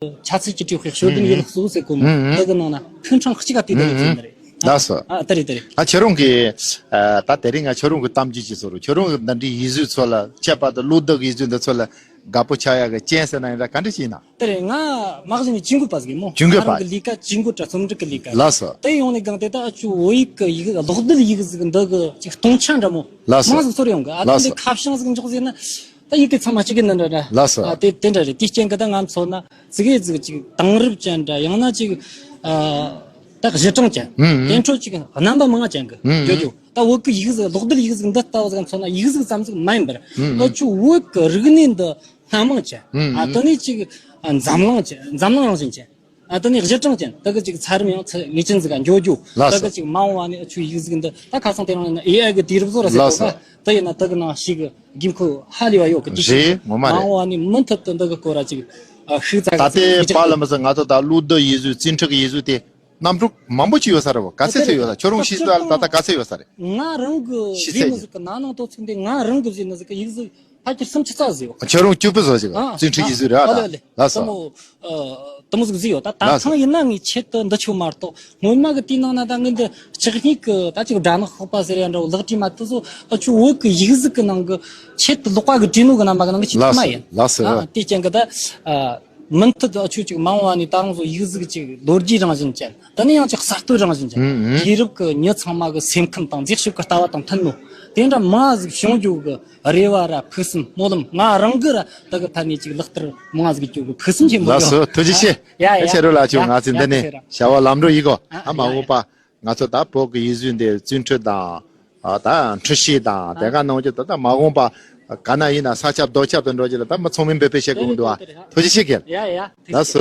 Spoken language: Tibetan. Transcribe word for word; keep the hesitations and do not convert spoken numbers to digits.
ཕྱག་འཚལ་གྱི་སྤྲེའུ་ཧྲེ་ཤོ་ལྡན་ཡུལ་གཙོ་བོ་ཟེར་གོ་མོ། ཨུ་ཨུ། དེ་གི་ནང་ན་ཕུན་ཕྲང་གཅིག་ག་དེ་འདྲ་ཡོད་ཟེར་ནི་རེད། ལགས་སོ། ཨ་དེ་རེད་དེ་རེད། ད་ཁྱོད་རང་གི་ད་དེ་རིང་ང་ཁྱོད་རང་གི་གཏམ་རྒྱུད་ཅིག་བཟོ་རོགས། ཁྱོད་རང་གི་འདི་འདྲའི་ཡིག་གཟུགས་ཚོ་ལ། ཁྱད་པར་དུ་ཀླུ་རྡོ་གི་ཡིག་གཟུགས་འདི་ཚོ་ལ་དགའ་པོ་ཆགས་ཡག་གི་རྐྱེན་ཟེར་ན་ཡིན་ད་ག་འདྲ་ཞིག་ཡིན་ན། དེ་རེད། ང་མ་གཞི་ནས་ཇུས་འགོད་པ་ཟིག་ཡིན་མོ། ཇུས་འགོད་པ། ང་རང་གི་ལས་ཀ་ཇུས་འགོད་ར་རྩོམ་སྒྲིག་གི་ལས་ཀ་རེད། ལགས་སོ། དེ་ཡོང་ནས་སྒང་དེ་ད་ཨ་ཆུ་བོད་ཡིག་གི་ཡིག་ཀློག་རྡུལ་ཡིག་གཟུགས་འདི་གི་ཅིག་སྟོང་ཆ་འདྲ་མོ། ལགས་སོ། མང་ཟིག་ཚོར་ཡོང་གི། ཨ་ལགས་དེ་འདི་སོ། ཁ་བྱང་ཟིག་འཇོག་ཟེར་ན། ད་ཡི་གེ་ཚང་མ་གཅིག་གི་ནི་འདྲ་འདྲ། ལགས་སོ། ཨ་དེ་དེ་འདྲ་རེད། དེའི་རྐྱེན་གྱིས་ད་ང་མཚོན་ན་ཙི་གེ་ཙིག་ཅིག་དེང་རབས་ཅན་འདྲ། ཡང་ན་ཅིག་ཨ་ད་གཞི་གྲངས་ཅན། ཨུམ་ཨུམ། དེ་འཕྲོ་ཅིག་རྣམ་པ་མང་ཅན་གི། ཨུམ་ཨུམ། ཡོད་ཡོད། ད་བོད་ཀྱི་ཡིག་གཟུགས་ཀློག་རྡུལ་ཡིག་གཟུགས་འདི་ལྟ་བུ་ཟིག་མཚོན་ན་ཡིག་གཟུགས་ཙམ་ཟིག་མ་ཡིན་པར། ཨུམ་ཨུམ། ཨ་ཆུ་བོད་ཀྱི་རིག་གནས་འདི་སྣ་མང་ཅན། ཨུམ་ཨུམ། ཨ་དེ་ནས་ཅིག་ཨ་འཛམ་གླིང་ཅན། འཛམ་གླིང་རང་བཞིན་ཅན། ཨ་དེ་ནས་གཞི་གྲངས་ཅན། དེ་གི་ཅིག་ཚད་རིམ་ཡང་ཚད་ངེས་ཅན་ཟིག་ག་འགྱོ་རྒྱུ། ལགས་སོ། དེ་གི་ཅིག་མ་འོངས་པ་ནས་ཨ་ཆུ་ཡིག་གཟུགས་འདི་ད་ཁ་སང་དེ་རིང་ཡིན་ན་ཨེ་ཨའི་གི་དུས་རབས་བཟོ་ར་ཟེར། ལགས་སོ། གོ་ག་དེ་ཡིན་ན་དེ་གི་ནང་ཞིག་གི་དགོས་མཁོ་ཧ་ལས་པ་ཡོད་གི། དེ་རེད། ངོ་མ་མ་རེད། འོངས་པ་ནས་མུ་མཐུད་དུ་འདི་གི་སྐོར་ར་ཅིག་ཨ་ཤུགས་ཙག་ད་ཙིག་ལྟེ་ཡིག་ཆ་པ་ལ་མི་ཟེར། ང་ཚོ་ད་ཀླུ་རྡོ་ཡིག་གཟུགས་རྩིས་འཕྲུལ་གྱི་ཡིག་གཟུགས་དེ་རྣམ་གྲངས་མང་པོ་ཅིག་ཡོད་ས་རེད་བ། ག་ཚད་ཚད་ཡོད་ས། ཁྱོད་རང་ཤེས་ཚད་ལ་ད་ལྟ་ག་ཚད་ཡོད་ས་རེད། ང་རང་གི་ཤེས་ཚད་ཟིན་ནི་ཟིག་གི་ནང་ནང་དོ་ཚིག་འདི་ང་རང་གི་ཟིན་ནི་ཟིག་གི་ཡིག་གཟུགས་ཕལ་ཆེར་སུམ་ཅུ་རྩ་ཟིག་ཡོད། ཁྱོད་རང་གཅིག་པུ་བཟོ་ཞིག་ཨ་རྩིས་འཕྲུལ་ཡིག་གཟུགས་རེད། ཨ་ད་ཨ་ལེ་ཨ་ལེ། ལགས་སོ། དེ་མོ་ཨ་དེ་མོ་ཟིག་ཟིག་ཡོད། ད་ད་ལགས་སོ། ཐེངས་ཡིན་ན་ངས་ཆེད་དུ་འདི་ཆོ་མ་གཏོགས་སྔོན་མ་གི་དུས་ནང་ན་ད་ངས་འདི་ཆག་སྙིགས་གི་ད་ཅིག་སྦྲ་ནག་ཤོག་པ་ཟེར་ཡ་འདྲ་བོ་ལག་བྲིས་མ་དེ་ཚོ་ཨ་ཆུ་བོད་གི་ཡིག་གཟུགས་གི་ནང་གི་ཆེད་དུ་ཀློག་པ་གི་བྲིས་ནོ་གི་རྣམ་པ་གི་ནང་གི་ཆེད་དུ་མ་ཡིན། ལགས་སོ། ཨ་དེ་རྐྱེན་གི་ད་ཨ་མུ་མཐུད་དུ་ཨ་ཆུ་ཅིག་མ་འོངས་པ་ནས་ད་རང་ཚོ་ཡིག་གཟུགས་ཅིག་ལོ་རྒྱུས་རང་བཞིན་ཅན། དེ་ནས་ཡང་ཅིག་གསར་གཏོད་རང་བཞིན་ཅན། ཨུམ་ཨུམ། དུས་རབས་ཀྱི་མྱི་ཚང་མ་གི་སེམས་ཁམས་དང་མཛེས་དཔྱོད་ཀྱི་ལྟ་བ་དང་མཐུན་ནོ། དེ་འདྲ་མང་ཟིག་བྱུང་རྒྱུ་གི་རེ་བ་ར་ཕུགས་བསམ་སྨོན་ལམ། ང་རང་གི་ར་དེ་གི་ཐད་ནས་ཅིག་ལག་བསྟར་མང་ཟིག་རྒྱུ་གི་ཕུགས་བསམ་ཆེན་པོ་ཡོད། ལགས་སོ། ཐུགས་རྗེ་ཆེ། ཡ་ཡ། ཁྱེད་རང་ལ་ཅིག་ཡ་ང་ཚོས་ཡ་འདི་ནས་ཐུགས་རྗེ་ཆེ་ར། བྱ་བ་ལམ་འགྲོ་ཡིན་གོ། ཨ་ཨ་མ་ཡ་འོངས་ཡ། པ་ང་ཚོ་ད་བོད་ཀྱི་ཡིག་གཟུགས་འདི་རྩིས་འཕྲུལ་དང་ཨ་ད་འཕྲུལ་ཆས་དང་དེ་ག་ནང་བཞིན་ད་ད་མ་འོངས་པ་ག་ན་ཡིན་ན་ས་ཁྱབ་རྡོ་ཁྱབ་ཏུ་འགྲོ་རྒྱུ་ལ་ད་མི་ཚང་མས་འབད་པས་བྱེད་དགོས་འདུག་ཨ། ཐུགས་རྗེ་ཆེ་ཁྱེད། ཡ་ཡ། ལགས་སོ།